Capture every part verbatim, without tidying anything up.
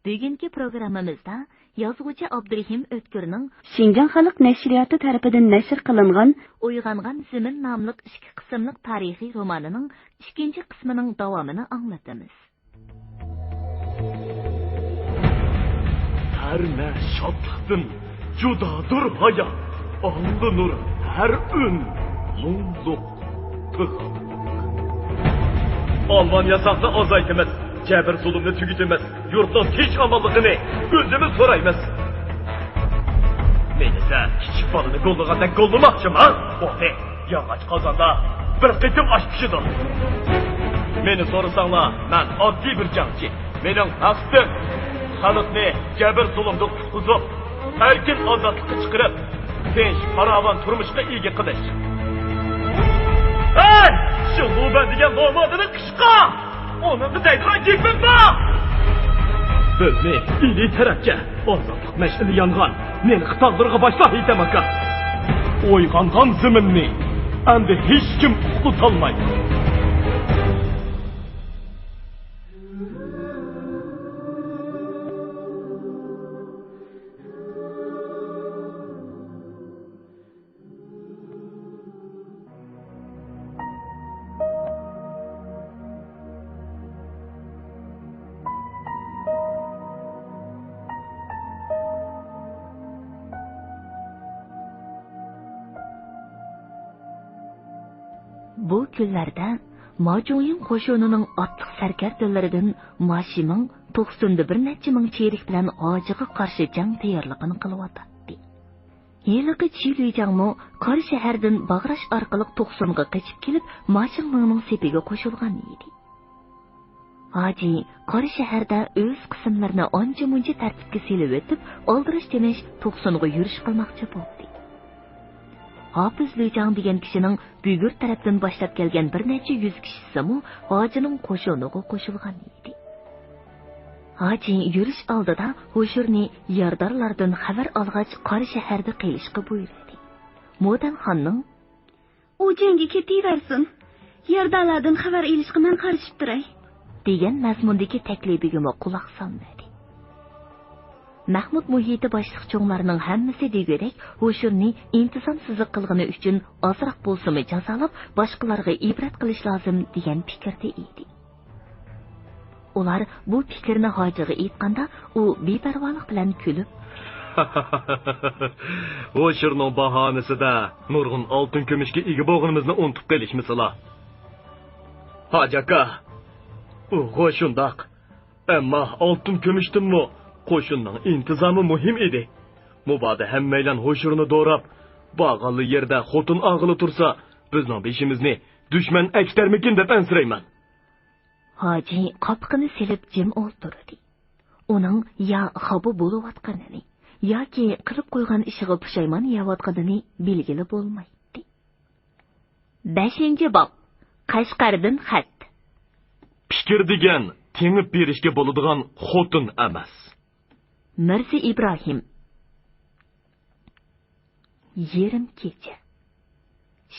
بۈگۈنكى پروگراممىمىزدا يازغۇچى ئابدۇرېھىم ئۆتكۈرنىڭ شىنجاڭ خەلق نەشرىياتى تەرىپىدىن نەشر قىلىنغان ئويغانغان زېمىن ناملىق ئىككى قىسىملىق تارىخىي رومانىنىڭ ئىككىنچى قىسمىنىڭ داۋامىنى ئاڭلىتىمىز. ھەر نە شادلىقتىن جۇدادۇر ھايات، ئاڭلىنۇر ھەر ئۈن مۇڭلۇق، پىغانلىق. ئالۋان ياساقنى ئازايتىمىز، جەبىر-زۇلۇمنى تۈگىتىمىز، يۇرتنىڭ تىنچ-ئامانلىقىنى ئۆزىمىز سورايمىز. مېنى سەن كىچىك بالىنى گوللىغاندەك گوللىماقچىما؟ بولدى. ياغاچ قازاندا بىر قېتىم ئاش پىشىدۇ. مېنى سورىساڭلار، مەن ئاددىي بىر جەڭچى. مېنىڭ مەقسىتىم خەلقنى جەبىر-زۇلۇمدىن قۇتقۇزۇپ، ئەركىن ئازادلىققا چىقىرىپ، تىنچ، پاراۋان تۇرمۇشقا ئىگە قىلىش. ھەي، شېڭلۇبەن دېگەن نومۇرنى قىشقا! ئۇنىڭغا دەيدىغان گېپىم بار! بىزنى ئىلى تەرەپكە ئازادلىق مەشئىلى يانغان نېلىقى تاغلىرىغا باشلا، ھېيتەم ئاكا! ئويغانغان زېمىننى ئەمدى ھېچكىم ئۇخلىتالمايدۇ. بۇ كۈنلەردە ماجۇڭيىڭ قوشۇنىنىڭ ئاتلىق سەركەردىلىرىدىن ماشىمىڭ توقسۇندا بىر نەچچە مىڭ چېرىك بىلەن ھاجىغا قارشى جەڭ تەييارلىقىنى قىلىۋاتاتتى. ھېلىقى چى لۈيجاڭمۇ قارا شەھەردىن باغراش ئارقىلىق توقسۇنغا قېچىپ كېلىپ، ماشىڭمىڭنىڭ سېپىگە قوشۇلغان ئىدى. ھاجى قارا شەھەردە ئۆز قىسىملىرىنى ئانچە-مۇنچە تەرتىپكە سېلىۋېتىپ، ئالدىراش تىنىش توقسۇنغا يۈرۈش قىلماقچى بولدى. ھاپىز لۈيجاڭ دېگەن كىشىنىڭ گۇيگۇر تەرەپتىن باشلاپ كەلگەن بىر نەچچە يۈز كىشىسىمۇ ھاجىنىڭ قوشۇنىغا قوشۇلغان ئىدى. ھاجى يۈرۈش ئالدىدا ھوشۇرنى يارىدارلاردىن خەۋەر ئالغاچ، قارا شەھەردە قېلىشقا بۇيرۇدى. مودەن خاننىڭ «ئۇ جەڭگە كېتىۋەرسۇن، يارىدارلاردىن خەۋەر ئېلىشقا مەن قارىشىپ تۇراي» دېگەن مەزمۇندىكى تەكلىپىگىمۇ قۇلاق سالمىدى. مەخمۇت مۇھىتى باشلىق چوڭلارنىڭ ھەممىسى دېگۈدەك ھوشۇرنى ئىنتىزامسىزلىق قىلغىنى ئۈچۈن ئازراق بولسىمۇ جازالاپ، باشقىلارغا ئىبرەت قىلىش لازىم دېگەن پىكىردە ئىدى. ئۇلار بۇ پىكىرنى ھاجىغا ئېيتقاندا، ئۇ بىپەرۋالىق بىلەن كۈلۈپ، ھوشۇرنىڭ باھانىسىدە نۇرغۇن ئالتۇن كۈمۈشكە ئىگە بولغىنىمىزنى ئۇنتۇپ قېلىشمىسىلا. ھاجى ئاكا، ئۇغۇ شۇنداق. ئەمما ئالتۇن كۈمۈشتىنمۇ قوشۇننىڭ ئىنتىزامى مۇھىم ئىدى. مۇبادا ھەممەيلەن ھوشۇرنى دوراپ، بارغانلا يېرىدە خوتۇن ئالغىلى تۇرسا، بىزنىڭ بېشىمىزنى دۈشمەن ئەكېتەرمىكىن دەپ ئەنسىرەيمەن. ھاجى قاپىقىنى سېلىپ جىم ئولتۇردى. ئۇنىڭ يا خاپا بولۇۋاتقىنىنى، ياكى قىلىپ قويغان ئىشىغا پۇشايمان يەۋاتقىنىنى بىلگىلى بولمايتتى. بەشىنچى باب. قەشقەردىن خەت. پىكىر دېگەن تېڭىپ بېرىشكە بولىدىغان خوتۇن ئەمەس. مىرزا ئىبراھىم. يېرىم كېچە.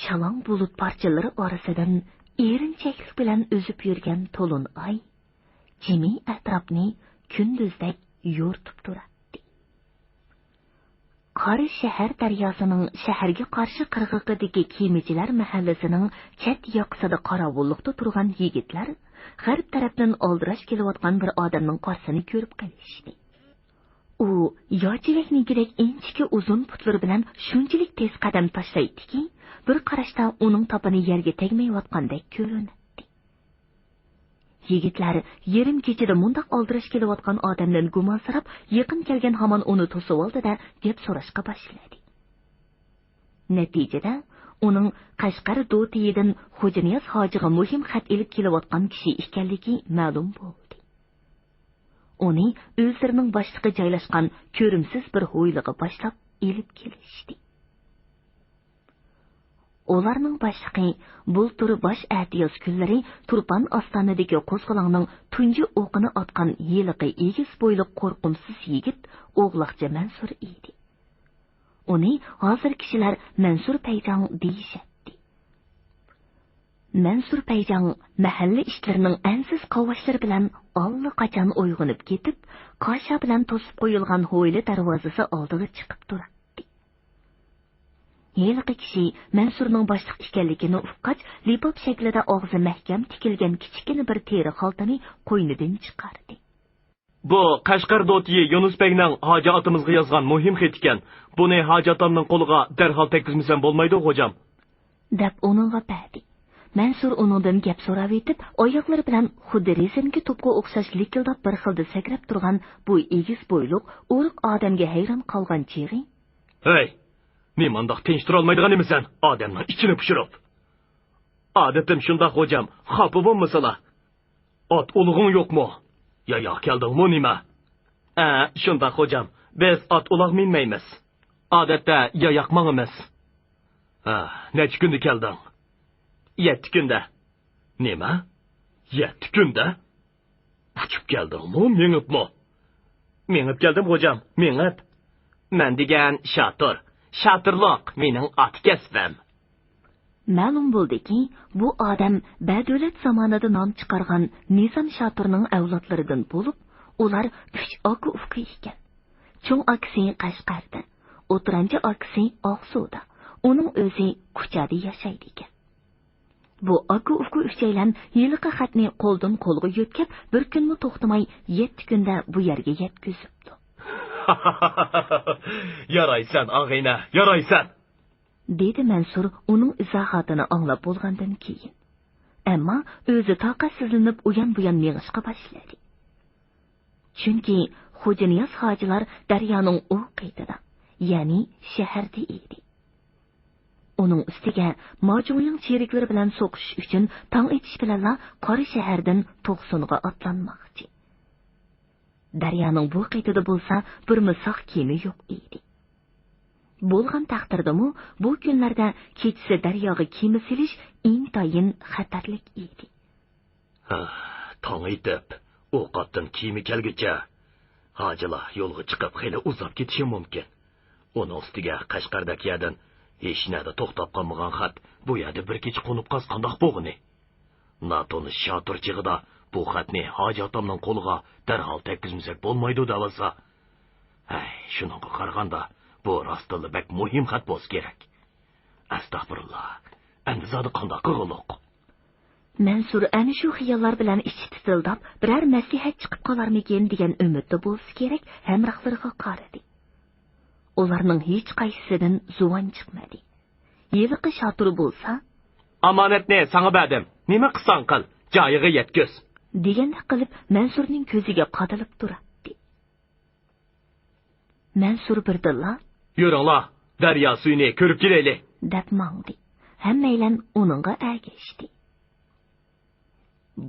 شالاڭ بۇلۇت پارچىلىرى ئارىسىدىن ئېرىنچەكلىك بىلەن ئۈزۈپ يۈرگەن تولۇن ئاي جىمى ئەتراپنى كۈندۈزدەك يورۇتۇپ تۇراتتى. قارا شەھەر دەرياسىنىڭ شەھەرگە قارشى قىرغىقىدىكى كېمىچىلەر مەھەللىسىنىڭ چەت ياقىسىدا قاراۋۇللۇقتا تۇرغان يىگىتلەر غەرب تەرەپتىن ئالدىراش كېلىۋاتقان بىر ئادەمنىڭ قارىسىنى كۆرۈپ قېلىشتى. ئۇ ياچىۋەگنىڭكىدەك ئىنچىكە ئۇزۇن پۇتلىرى بىلەن شۇنچىلىك تېز قەدەم تاشلايتتىكى، بىر قاراشتا ئۇنىڭ تاپىنى يەرگە تەگمەيۋاتقاندەك كۆرۈنەتتى. يىگىتلەر يېرىم كېچىدە مۇنداق ئالدىراش كېلىۋاتقان ئادەمدىن گۇمانسىراپ، يېقىن كەلگەن ھامان ئۇنى توسۇۋالدى-دە، گەپ سوراشقا باشلىدى. نەتىجىدە، ئۇنىڭ قەشقەر دوتىيىدىن خوجانىياز ھاجىغا مۇھىم خەت ئېلىپ كېلىۋاتقان كىشى ئىكەنلىكى مەلۇم بولدى. ئۇنى ئۆزلىرىنىڭ باشلىقى جايلاشقان كۆرۈمسىز بىر ھويلىغا باشلاپ ئېلىپ كېلىشتى. ئۇلارنىڭ باشلىقى بۇلتۇر باش ئەتىياز كۈنلىرى تۇرپان ئاستانىدىكى قوزغىلاڭنىڭ تۇنجى ئوقىنى ئاتقان ھېلىقى ئېگىز بويلۇق قورقۇمسىز يىگىت ئوغلاقچى مەنسۇر ئىدى. ئۇنى ھازىر كىشىلەر مەنسۇر پەيجاڭ دېيىشەتتى. مەنسۇر پەيجاڭ مەھەللە ئىتلىرىنىڭ ئەنسىز قاۋاشلىرى بىلەن ئاللىقاچان ئويغىنىپ كېتىپ، كاشا بىلەن توسۇپ قويۇلغان ھويلا دەرۋازىسى ئالدىغا چىقىپ تۇراتتى. ھېلىقى كىشى مەنسۇرنىڭ باشلىق ئىكەنلىكىنى ئۇققاچ، لىباب شەكلىدە ئاغزى مەھكەم تىكىلگەن كىچىككىنە بىر تېرە خالتىنى قوينىدىن چىقاردى. بۇ قەشقەر دوتىيى يۇنۇس بەگنىڭ ھاجى ئاتىمىزغا يازغان مۇھىم خېتى ئىكەن. بۇنى ھاجى ئاتامنىڭ قولىغا دەرھال تەگكۈزمىسەم بولمايدۇ، خوجام. دەپ ئۇنىڭغا بەردى. مەنسۇر ئۇنىڭدىن گەپ سوراۋېتىپ، ئاياغلىرى بىلەن خۇددى رېزىنكە توپقا ئوخشاش لىكىلداپ بىر خىلدا سەكرەپ تۇرغان بۇ ئېگىز بويلۇق، ئورۇق ئادەمگە ھەيران قالغان چېغى، ھەي، نېمانداق تىنچ تۇرالمايدىغان نېمىسەن، ئادەمنىڭ ئىچىنى پۇشۇرۇپ؟ ئادىتىم شۇنداق، خوجام، خاپا بولمىسىلا. ئات ئۇلىغىڭ يوقمۇ؟ ياياق كەلدىڭمۇ نېمە؟ ھە، شۇنداق، خوجام. بىز ئات ئۇلاغ مىنمەيمىز. ئادەتتە ياياق ماڭىمىز. ھە، نەچچە كۈندە كەلدىڭ؟ يەتتە كۈندە. نېمە؟ يەتتە كۈندە؟ ئۇچۇپ كەلدىڭمۇ، مېڭىپمۇ؟ مېڭىپ كەلدىم، خوجام، مېڭىپ. مەن دېگەن شاتۇر. شاتۇرلۇق مېنىڭ ئاتا كەسپىم. مەلۇم بولدىكى، بۇ ئادەم بەدۆلەت زامانىدا نام چىقارغان نىزام شاتۇرنىڭ ئەۋلادلىرىدىن بولۇپ، ئۇلار ئۈچ ئاكا-ئۇكا ئىكەن. چوڭ ئاكىسى قەشقەردە، ئوتتۇرانچە ئاكىسى ئاقسۇدا، ئۇنىڭ ئۆزى كۇچادا ياشايدىكەن. بۇ ئاكا-ئۇكا ئۈچەيلەن ھېلىقى خەتنى قولدىن قولغا يۆتكەپ، بىر كۈنمۇ توختىماي يەتتە كۈندە بۇ يەرگە يەتكۈزۈپتۇ. يارايسەن، ئاغىنە، يارايسەن! دېدى مەنسۇر ئۇنىڭ ئىزاھاتىنى ئاڭلاپ بولغاندىن كېيىن. ئەمما ئۆزى تاقەتسىزلىنىپ ئۇيان-بۇيان مېڭىشقا باشلىدى. چۈنكى خوجانىياز ھاجىلار دەريانىڭ ئۇ قېتىدا، يەنى شەھەردە ئىدى. ئۇنىڭ ئۈستىگە ماجۇڭيىڭ چېرىكلىرى بىلەن سوقۇشۇش ئۈچۈن تاڭ ئېتىش بىلەنلا قاراشەھەردىن توقسۇنغا ئاتلانماقچى. دەريانىڭ بۇ قېتىدا بولسا بىرمۇ ساق كېمە يوق ئىدى. بولغان تەقدىردىمۇ بۇ كۈنلەردە كېچىسى دەرياغا كېمە سېلىش ئىنتايىن خەتەرلىك ئىدى. ھە، تاڭ ئېتىپ، ئۇ قاتتىن كېمە كەلگۈچە، ھاجىلار يولغا چىقىپ خېلى ئۇزاپ كېتىشى مۇمكىن. ئۇنىڭ ئۈستىگە قەشقەردەك يەردىن ھېچنەدە توختاپ قالمىغان خەت بۇ يەردە بىر كېچە قونۇپ قالسا قانداق بولغىنى؟ ناتونۇش شاتۇر چېغىدا بۇ خەتنى ھاجى ئاتامنىڭ قولىغا دەرھال تەگكۈزمىسەك بولمايدۇ دەۋالسا. ھەي، شۇنىڭغا قارىغاندا، بۇ راستتىنلا بەك مۇھىم خەت بولسا كېرەك. ئەستەغپۇرۇللا، ئەمدى زادى قانداق قىلغۇلۇق؟ مەنسۇر ئەنە شۇ خىياللار بىلەن ئىچى تىتىلداپ، بىرەر مەسلىھەت چىقىپ قالارمىكىن دېگەن ئۈمىدتە بولسا كېرەك، ھەمراھلىرىغا قارىدى. ئۇلارنىڭ ھېچقايسىسىدىن زۇۋان چىقمىدى. ھېلىقى شاتۇر بولسا، ئامانەتنى ساڭا بەردىم، نېمە قىلساڭ قىل، جايىغا يەتكۈز، دېگەندەك قىلىپ مەنسۇرنىڭ كۆزىگە قادىلىپ تۇراتتى. مەنسۇر بىردىنلا، يۈرۈڭلار، دەريا سۈيىنى كۆرۈپ كېلەيلى، دەپ ماڭدى. ھەممەيلەن ئۇنىڭغا ئەگەشتى.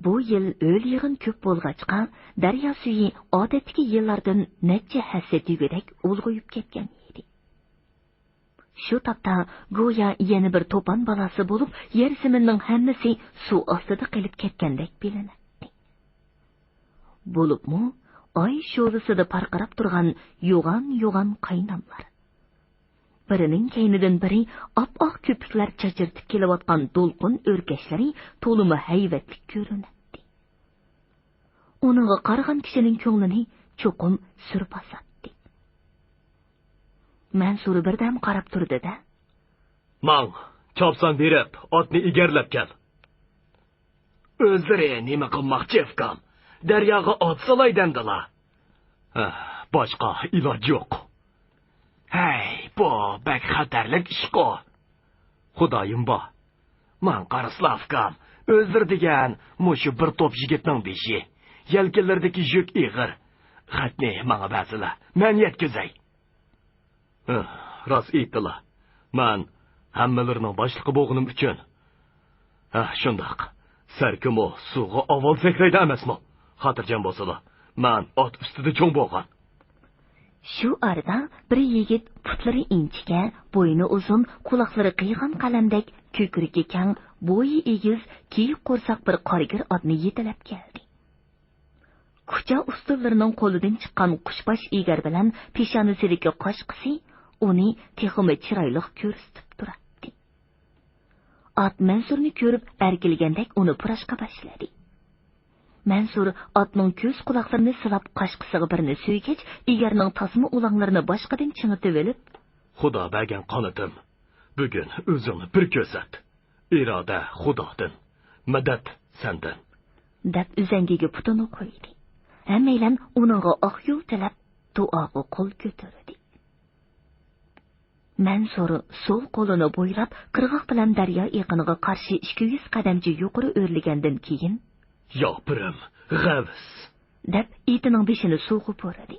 بۇ يىل ھۆل-يېغىن كۆپ بولغاچقا، دەريا سۈيى ئادەتتىكى يىللاردىن نەچچە ھەسسە دېگۈدەك ئۇلغىيىپ كەتكەن ئىدى. شۇ تاپتا گويا يەنە بىر توپان بالاسى بولۇپ، يەر زېمىننىڭ ھەممىسى سۇ ئاستىدا قېلىپ كەتكەندەك بىلىنەتتى. بولۇپمۇ ئاي شولىسىدا پارقىراپ تۇرغان يوغان-يوغان قايناملار، بىرىنىڭ كەينىدىن بىرى ئاپئاق كۆپۈكلەر چاچرىتىپ كېلىۋاتقان دولقۇن ئۆركەشلىرى تولىمۇ ھەيۋەتلىك كۆرۈنەتتى. ئۇنىڭغا قارىغان كىشىنىڭ كۆڭلىنى چوقۇم سۈر باساتتى. مەنسۇر بىردەم قاراپ تۇردى-دە، ماڭ، چاپسان بېرىپ، ئاتنى ئېگەرلەپ كەل. ئۆزلىرى نېمە قىلماقچى، ئۇكام؟ دەرياغا ئات سالاي دەمدىلا؟ ھە، باشقا ئىلاج يوق. ھەي، بۇ بەك خەتەرلىك ئىشقۇ. خۇدايىم بار. ماڭ قارىسىلا، ئۇكام، ئۆزلىرى دېگەن مۇشۇ بىر توپ يىگىتنىڭ بېشى. يەلكىلىرىدىكى يۈك ئېغىر. خەتنى ماڭا بەرسىلە، مەن يەتكۈزەي. ھە، راست ئېيتتىلا. مەن ھەممىلىرىنىڭ باشلىقى بولغىنىم ئۈچۈن. ھە، شۇنداق. سەركىمۇ سۇغا ئاۋۋال سەكرەيدۇ ئەمەسمۇ؟ خاتىرجەم بولسىلا، مەن ئات ئۈستىدە چوڭ بولغان. شۇ ئارىدا بىر يىگىت پۇتلىرى ئىنچىكە، بوينى ئۇزۇن، قۇلاقلىرى قىيغان قەلەمدەك، كۆكرىكى كەڭ، بويى ئېگىز، كېيىك قورساق بىر قارىگىر ئاتنى يېتىلەپ كەلدى. كۇچا ئۇستىلىرىنىڭ قولىدىن چىققان قۇشباش ئېگەر بىلەن پېشانىسىدىكى قاشقىسى ئۇنى تېخىمۇ چىرايلىق كۆرسىتىپ تۇراتتى. ئات مەنسۇرنى كۆرۈپ ئەركىلىگەندەك ئۇنى پۇراشقا باشلىدى. مەنسۇر ئاتنىڭ كۆز قۇلاقلىرىنى سىلاپ قاچقىسىغا بىرنى سۆيگەچ، ئېگەرنىڭ تاسما ئۇلاڭلىرىنى باشقىدىن چىڭىتىۋېلىپ، «خۇدا بەرگەن قانىتىم، بۈگۈن ئۆزۈڭنى بىر كۆرسەت. ئىرادە خۇدادىن، مەدەت سەندىن.» دەپ ئۈزەڭگىگە پۇتىنى قويدى. ھەممەيلەن ئۇنىڭغا ئاق يول تىلەپ، دۇئاغا قول كۆتۈردى. مەنسۇر سول قولىنى بويلاپ، قىرغاق بىلەن دەريا ئېقىنىغا قارشى ئىككى يۈز قەدەمچە يۇقىرى ئۆرلىگەندىن كېيىن، «ياپىرىم، غەۋس!» دەپ، ئېتىنىڭ بېشىنى سۇغا بۇرىدى.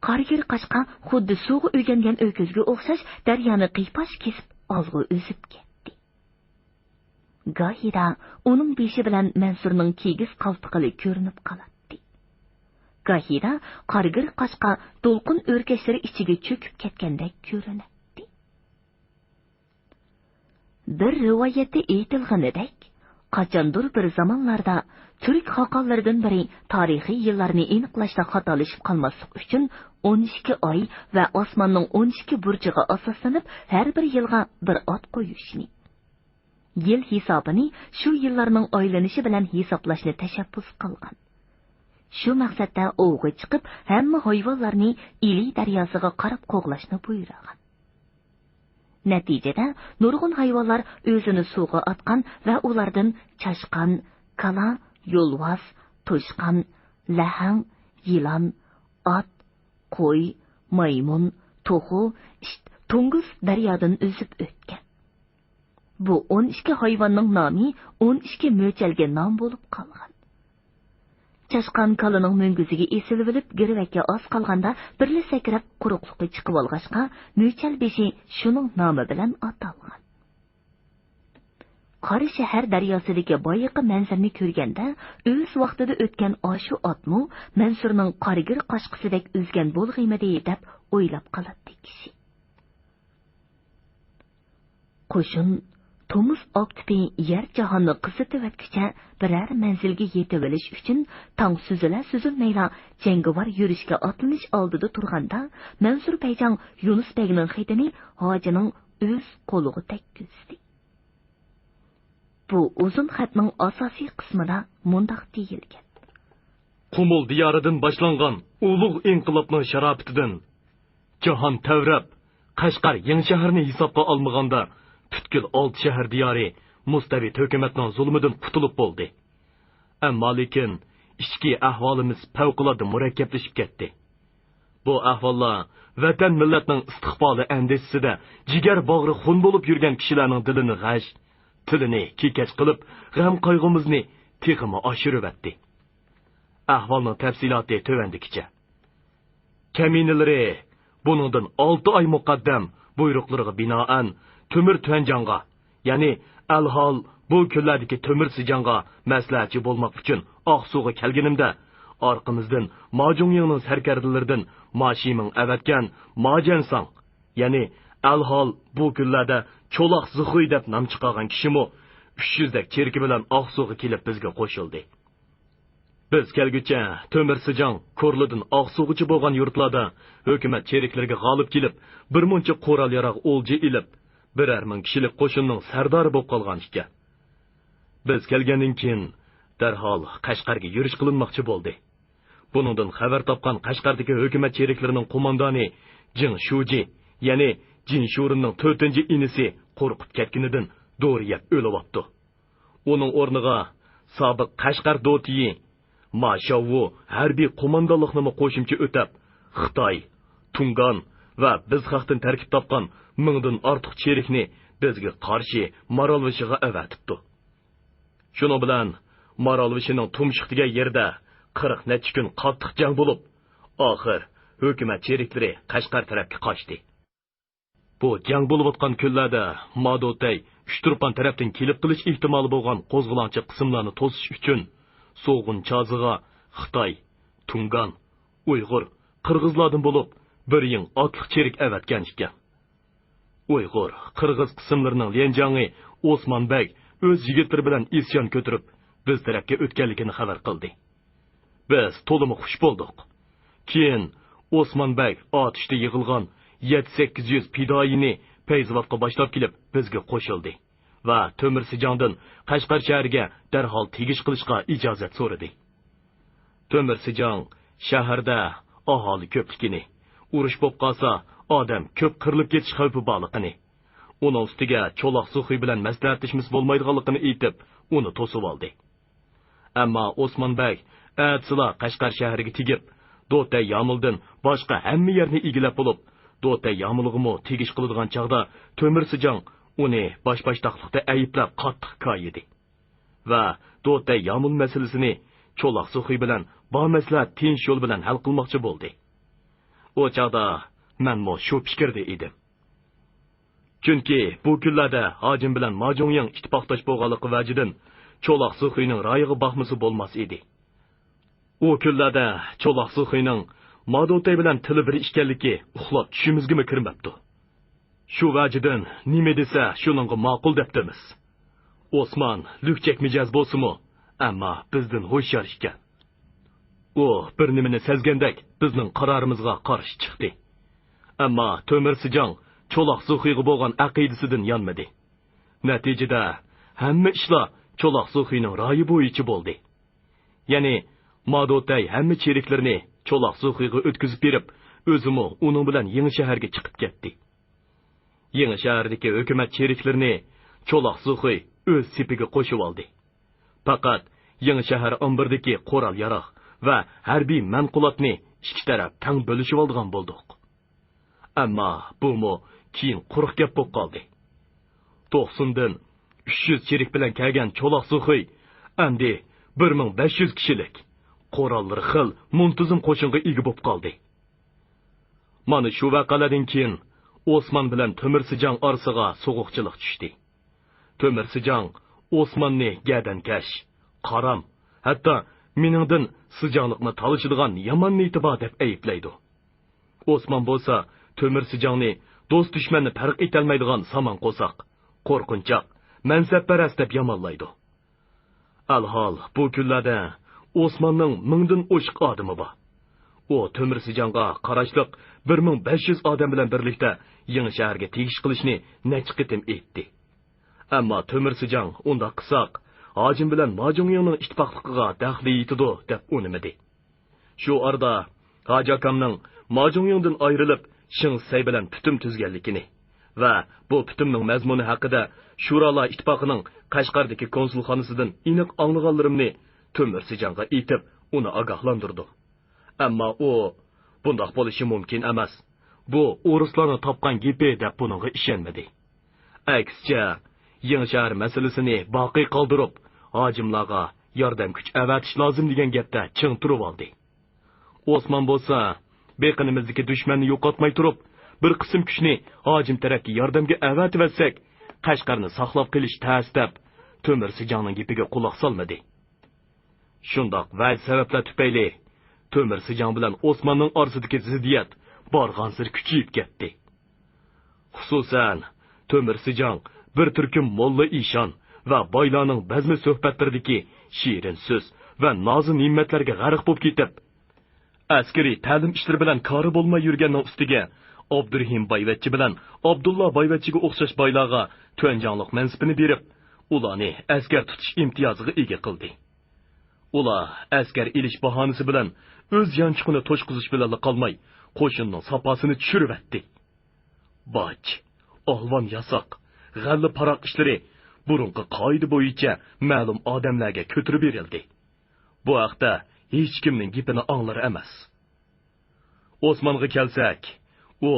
قارىگىر قاچقا خۇددى سۇغا ئۆگەنگەن ئۆكۈزگە ئوخشاش دەريانى قىيپاش كېسىپ، ئالغا ئۈزۈپ كەتتى. گاھىدا ئۇنىڭ بېشى بىلەن مەنسۇرنىڭ كىگىز قالپىقى كۆرۈنۈپ قالاتتى. گاھىدا قارىگىر قاچقا دولقۇن ئۆركەشلىرى ئىچىگە چۆكۈپ كەتكەندەك كۆرۈنەتتى. بىر رىۋايەتتە ئېيتىلغىنىدەك، قاچاندۇر بىر زامانلاردا تۈرك خاقانلىرىدىن بىرى تارىخىي يىللارنى ئېنىقلاشتا خاتالىشىپ قالماسلىق ئۈچۈن، ئون ئىككى ئاي ۋە ئاسماننىڭ ئون ئىككى بۇرجىغا ئاساسلىنىپ، ھەر بىر يىلغا بىر ئات قويۇشنى، يىل ھېسابىنى شۇ يىللارنىڭ ئايلىنىشى بىلەن ھېسابلاشنى تەشەببۇس قىلغان. شۇ مەقسەتتە ئوۋغا چىقىپ، ھەممە ھايۋانلارنى ئىلى دەرياسىغا قاراپ قوغلاشنى بۇيرۇغان. نەتىجىدە، نۇرغۇن ھايۋانلار ئۆزىنى سۇغا ئاتقان ۋە ئۇلاردىن چاشقان، كالا، يولۋاس، توشقان، لەھەڭ، يىلان، ئات، قوي، مايمۇن، توخۇ، ئىت، توڭگۇز دەريادىن ئۈزۈپ ئۆتكەن. بۇ ئون ئىككى ھايۋاننىڭ نامى ئون ئىككى مۆچەلگە نام بولۇپ قالغان. چاشقان كالىنىڭ مۈڭگۈزىگە ئېسىلىۋېلىپ، گىرۋەككە ئاز قالغاندا بىرلا سەكرەپ، قۇرۇقلۇقى چىقىۋالغاچقا، مۆچەل بېشى شۇنىڭ نامى بىلەن ئاتالغان. قارا شەھەر دەرياسىدىكى بايىقى مەنزىرىنى كۆرگەندە، ئۆز ۋاقتىدا ئۆتكەن ئاشۇ ئاتمۇ مەنسۇرنىڭ قارىگىر قاچقىسىدەك ئۈزگەن بولغىيمىدى، دەپ ئويلاپ قالاتتى كىشى. قوشۇن تومۇز ئاكتىپى يەر جاھاننى قىزىتىۋەتكۈچە، بىرەر مەنزىلگە يېتىۋېلىش ئۈچۈن، تاڭ سۈزۈلە سۈزۈلمەيلا جەڭگىۋار يۈرۈشكە ئاتلىنىش ئالدىدا تۇرغاندا، مەنسۇر بەيجاڭ يۇنۇس بەگنىڭ خېتىنى ھاجىنىڭ ئۆز قولىغا تەگكۈزدى. بۇ ئۇزۇن خەتنىڭ ئاساسىي قىسمىدا مۇنداق دېيىلگەن: قۇمۇل دىيارىدىن باشلانغان ئۇلۇغ ئىنقىلابنىڭ شاراپىتىدىن جاھان تەۋرەپ، قەشقەر يېڭى شەھەرنى ھېسابقا ئالمىغاندا، پۈتكۈل ئالتە شەھەر دىيارى مۇستەبىت ھۆكۈمەتنىڭ زۇلمىدىن قۇتۇلۇپ بولدى. ئەمما لېكىن ئىچكى ئەھۋالىمىز پەۋقۇلئاددە مۇرەككەپلىشىپ كەتتى. بۇ ئەھۋاللار ۋەتەن مىللەتنىڭ ئىستىقبالى ئەندىشىسىدە جىگەر باغرى خۇن بولۇپ يۈرگەن كىشىلەرنىڭ دىلىنى غەش، تىلىنى كېكەچ قىلىپ، غەم قايغۇمىزنى تېخىمۇ ئاشۇرۇۋەتتى. ئەھۋالنىڭ تەپسىلاتى تۆۋەندىكىچە. كەمىنىلىرى بۇنىڭدىن ئالتە ئاي مۇقەددەم بۇيرۇقلىرىغا بىنائەن تۆمۈر تۈەنجاڭغا، يەنى ئەلھال بۇ كۈنلەردىكى تۆمۈر سىجاڭغا مەسلىھەتچى بولماق ئۈچۈن ئاقسۇغا كەلگىنىمدە، ئارقىمىزدىن ماجۇڭيىڭنىڭ سەركەردىلىرىدىن ماشىمىڭ ئەۋەتكەن ماجەنساڭ، يەنى ئەلھال بۇ كۈنلەردە چولاق زىخۇي دەپ نام چىقارغان كىشىمۇ ئۈچ يۈزدەك چېرىكى بىلەن ئاقسۇغا كېلىپ بىزگە قوشۇلدى. بىز كەلگۈچە تۆمۈر سىجاڭ كورلىدىن ئاقسۇغىچە بولغان يۇرتلاردا ھۆكۈمەت چېرىكلىرىگە غالىب كېلىپ، بىر مۇنچە قورال-ياراغ ئولجا ئېلىپ، بىرەر مىڭ كىشىلىك قوشۇننىڭ سەردارى بولۇپ قالغان ئىكەن. بىز كەلگەندىن كېيىن دەرھال قەشقەرگە يۈرۈش قىلىنماقچى بولدى. بۇنىڭدىن خەۋەر تاپقان قەشقەردىكى ھۆكۈمەت چېرىكلىرىنىڭ قوماندانى جېڭ شۇجى، يەنى جىن شۇرىننىڭ تۆتىنچى ئىنىسى قورقۇپ كەتكىنىدىن دورا يەپ ئۆلۈۋاپتۇ. ئۇنىڭ ئورنىغا سابىق قەشقەر دوتىيى ما شياۋۋۇ ھەربىي قوماندانلىقنىمۇ قوشۇمچە ئۆتەپ، خىتاي، تۇڭگان ۋە بىز خەقتىن تەركىب تاپقان مىڭدىن ئارتۇق چېرىكنى بىزگە قارشى مارالبېشىغا ئەۋەتىپتۇ. شۇنىڭ بىلەن مارالبېشىنىڭ تۇمشۇق دېگەن يېرىدە قىرىق نەچچە كۈن قاتتىق جەڭ بولۇپ، ئاخىر ھۆكۈمەت چېرىكلىرى قەشقەر تەرەپكە قاچتى. بۇ جەڭ بولۇۋاتقان كۈنلەردە ما دوتەي ئۇچتۇرپان تەرەپتىن كېلىپ قېلىش ئېھتىمالى بولغان قوزغىلاڭچى قىسىملارنى توسۇش ئۈچۈن سوغۇن چازىغا خىتاي، تۇڭگان، ئۇيغۇر، قىرغىزلاردىن بولۇپ بىر يىڭ ئاتلىق چېرىك ئەۋەتكەن ئىكەن. ئۇيغۇر، قىرغىز قىسىملىرىنىڭ ليەنجاڭى ئوسمان بەگ ئۆز يىگىتلىرى بىلەن ئىسيان كۆتۈرۈپ، بىز تەرەپكە ئۆتكەنلىكىنى خەۋەر قىلدى. بىز تولىمۇ خۇش بولدۇق. كېيىن ئوسمان بەگ ئاتۇشتا يىغىلغان يەتتە سەككىز يۈز پىدائىينى پەيزاۋاتقا باشلاپ كېلىپ، بىزگە قوشۇلدى. ۋە تۆمۈر سىجاڭدىن قەشقەر شەھىرىگە دەرھال تېگىش قىلىشقا ئىجازەت سورىدى. تۆمۈر سىجاڭ شەھەردە ئاھالە كۆپلۈكىنى، ئۇرۇش بولۇپ قالسا ئادەم كۆپ قىرىلىپ كېتىش خەۋپى بارلىقىنى، ئۇنىڭ ئۈستىگە چولاق سۇخۇي بىلەن مەسلىھەتلىشىمىز بولمايدىغانلىقىنى ئېيتىپ، ئۇنى توسۇۋالدى. ئەمما ئوسمان بەگ ئەتىسىلا قەشقەر شەھىرىگە تېگىپ، دوتەي يامۇلدىن باشقا ھەممە يەرنى ئىگىلەپ بولۇپ، دوتەي يامۇلغىمۇ تېگىش قىلىدىغان چاغدا تۆمۈر سىجاڭ ئۇنى باشباشتاقلىقتا ئەيىبلەپ قاتتىق كايىدى. ۋە دوتەي يامۇل مەسىلىسىنى چولاق سۇخۇي بىلەن بامەسلىھەت تىنچ يول بىلەن ھەل قىلماقچى بولدى. ئۇ چاغدا مەنمۇ شۇ پىكىردە ئىدىم. چۈنكى بۇ كۈنلەردە ھاجىم بىلەن ماجۇڭيىڭ ئىتتىپاقداش بولغانلىقى ۋەجىدىن، چولاق سۇخۇينىڭ رايىغا باقمىسا بولماس ئىدى. ئۇ كۈنلەردە چولاق سۇخۇينىڭ مادوتەي بىلەن تىلى بىر ئىكەنلىكى ئۇخلاپ چۈشىمىزگىمۇ كىرمەپتۇ. شۇ ۋەجىدىن نېمە دېسە شۇنىڭغا ماقۇل دەپتىمىز. ئوسمان لۈكچەك مىجەز بولسىمۇ، ئەمما بىزدىن ھوشيار ئىكەن. ئۇ بىر نېمىنى سەزگەندەك بىزنىڭ قارارىمىزغا قارشى چىقتى. ئەمما تۆمۈر سىجاڭ چولاق سۇخۇيغا بولغان ئەقىدىسىدىن يانمىدى. نەتىجىدە ھەممە ئىشلار چولاق سۇخۇينىڭ رايى بويىچە بولدى. يەنى مادوتەي ھەممە چېرىكلىرىنى چولاق سۇخۇيغا ئۆتكۈزۈپ بېرىپ، ئۆزىمۇ ئۇنىڭ بىلەن يېڭى شەھەرگە چىقىپ كەتتى. يېڭى شەھەردىكى ھۆكۈمەت چېرىكلىرىنى چولاق سۇخۇي ئۆز سېپىگە قوشۇۋالدى. پەقەت يېڭى شەھەر ئامبىرىدىكى قورال-ياراغ ۋە ھەربىي مەنقۇلاتنى ئىككى تەرەپ تەڭ بۆلۈشۈۋالىدىغان بولدۇق. ئەمما بۇمۇ كېيىن قۇرۇق گەپ بولۇپ قالدى. توقسۇندىن ئۈچ يۈز چېرىك بىلەن كەلگەن چولاق سۇخۇي ئەمدى بىر مىڭ بەش يۈز كىشىلىك، قوراللىرى خېلى مۇنتىزىم قوشۇنغا ئىگە بولۇپ قالدى. مانا شۇ ۋەقەلەردىن كېيىن ئوسمان بىلەن تۆمۈر سىجاڭ ئارىسىغا سوغۇقچىلىق چۈشتى. تۆمۈر سىجاڭ ئوسماننى گەدەنكەش، قارام، ھەتتا مېنىڭدىن سىجاڭلىقنى تالىشىدىغان يامان نىيىتى بار دەپ ئەيىبلەيدۇ. ئوسمان بولسا تۆمۈر سىجاڭنى دوست-دۈشمەننى پەرق ئېتەلمەيدىغان سامان قورساق، قورقۇنچاق، مەنسەپپەرەس دەپ يامانلايدۇ. ئەلھال، بۇ كۈنلەردە ئوسماننىڭ مىڭدىن ئوشۇق ئادىمى بار. ئۇ تۆمۈر سىجاڭغا قاراشلىق بىر مىڭ بەش يۈز ئادەم بىلەن بىرلىكتە يېڭى شەھەرگە تېگىش قىلىشنى نەچچە قېتىم ئېيتتى. ئەمما تۆمۈر سىجاڭ ئۇنداق قىلساق، ھاجىم بىلەن ماجۇڭيىڭنىڭ ئىتتىپاقلىقىغا دەخلى يېتىدۇ دەپ ئۇنىمىدى. شۇ ئارىدا ھاجى ئاكامنىڭ ماجۇڭيىڭدىن ئايرىلىپ، شېڭ سەي بىلەن پۈتۈم تۈزگەنلىكىنى ۋە بۇ پۈتۈمنىڭ مەزمۇنى ھەققىدە شۇرالار ئىتتىپاقىنىڭ قەشقەردىكى كونسۇلخانىسىدىن ئېنىق ئاڭلىغانلىرىمنى تۆمۈر سىجاڭغا ئېيتىپ، ئۇنى ئاگاھلاندۇردۇم. ئەمما ئۇ، «بۇنداق بولۇشى مۇمكىن ئەمەس. بۇ ئورۇسلارنىڭ تاپقان گېپى» دەپ بۇنىڭغا ئىشەنمىدى. ئەكسىچە، يېڭى شەھەر مەسىلىسىنى باقىي قالدۇرۇپ، ھاجىملارغا ياردەم كۈچ ئەۋەتىش لازىم دېگەن گەپتە چىڭ تۇرۇۋالدى. ئوسمان بولسا، «بېقىنىمىزدىكى دۈشمەننى يوقاتماي تۇرۇپ، بىر قىسىم كۈچنى ھاجىم تەرەپكە ياردەمگە ئەۋەتىۋەتسەك، قەشقەرنى ساقلاپ قېلىش تەس» دەپ، تۆمۈر سىجاڭنىڭ گېپىگە قۇلاق سالمىدى. شۇنداق ۋەز سەۋەبلەر تۈپەيلى، تۆمۈر سىجاڭ بىلەن ئوسماننىڭ ئارىسىدىكى زىددىيەت بارغانسېرى كۈچىيىپ كەتتى. خۇسۇسەن، تۆمۈر سىجاڭ بىر تۈركۈم موللا ئىشان ۋە بايلارنىڭ بەزمە سۆھبەتلىرىدىكى شېرىن سۆز ۋە نازۇ نېمەتلەرگە غەرق بولۇپ كېتىپ، ئەسكىرىي تەلىم ئىشلىرى بىلەن كارى بولماي يۈرگەننىڭ ئۈستىگە، ئابدۇرېھىم بايۋەچچە بىلەن ئابدۇللا بايۋەچچىگە ئوخشاش بايلارغا تۆەنجاڭلىق مەنسىپىنى بېرىپ، ئۇلارنى ئەسكەر تۇتۇش ئىمتىيازىغا ئىگە قىلدى. ئۇلار ئەسكەر ئېلىش باھانىسى بىلەن ئۆز يانچۇقىنى توشقۇزۇش بىلەنلا قالماي، قوشۇننىڭ ساپاسىنى چۈشۈرۈۋەتتى. باج، ئالۋان ياساق، غەللە پاراق ئىشلىرى بۇرۇنقى قائىدە بويىچە مەلۇم ئادەملەرگە كۆتۈرۈپ بېرىلدى. بۇ ھەقتە ھېچكىمنىڭ گېپىنى ئاڭلار ئەمەس. ئوسمانغا كەلسەك، ئۇ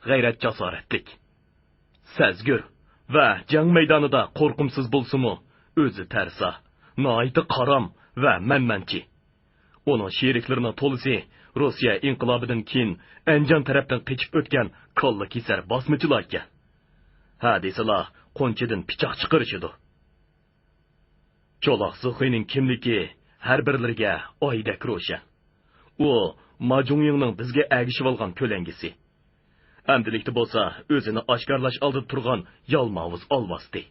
غەيرەت-جاسارەتلىك، سەزگۈر ۋە جەڭ مەيدانىدا قورقۇمسىز بولسىمۇ، ئۆزى تەرسا، ناھايىتى قارام ۋە مەنمەنچى. ئۇنىڭ شېرىكلىرىنىڭ تولىسى روسىيە ئىنقىلابىدىن كېيىن ئەنجان تەرەپتىن قېچىپ ئۆتكەن كاللا كېسەر باسمىچىلار ئىكەن. ھە دېسىلا، قونچىدىن پىچاق چىقىرىشىدۇ. چولاق زىخۇينىڭ كىملىكى ھەر بىرلىرىگە ئايدەك روشەن. ئۇ ماجۇڭيىڭنىڭ بىزگە ئەگىشىۋالغان كۆلەڭگىسى. ئەمدىلىكتە بولسا ئۆزىنى ئاشكارىلاش ئالدىدا تۇرغان يالماۋۇز ئالۋاستى.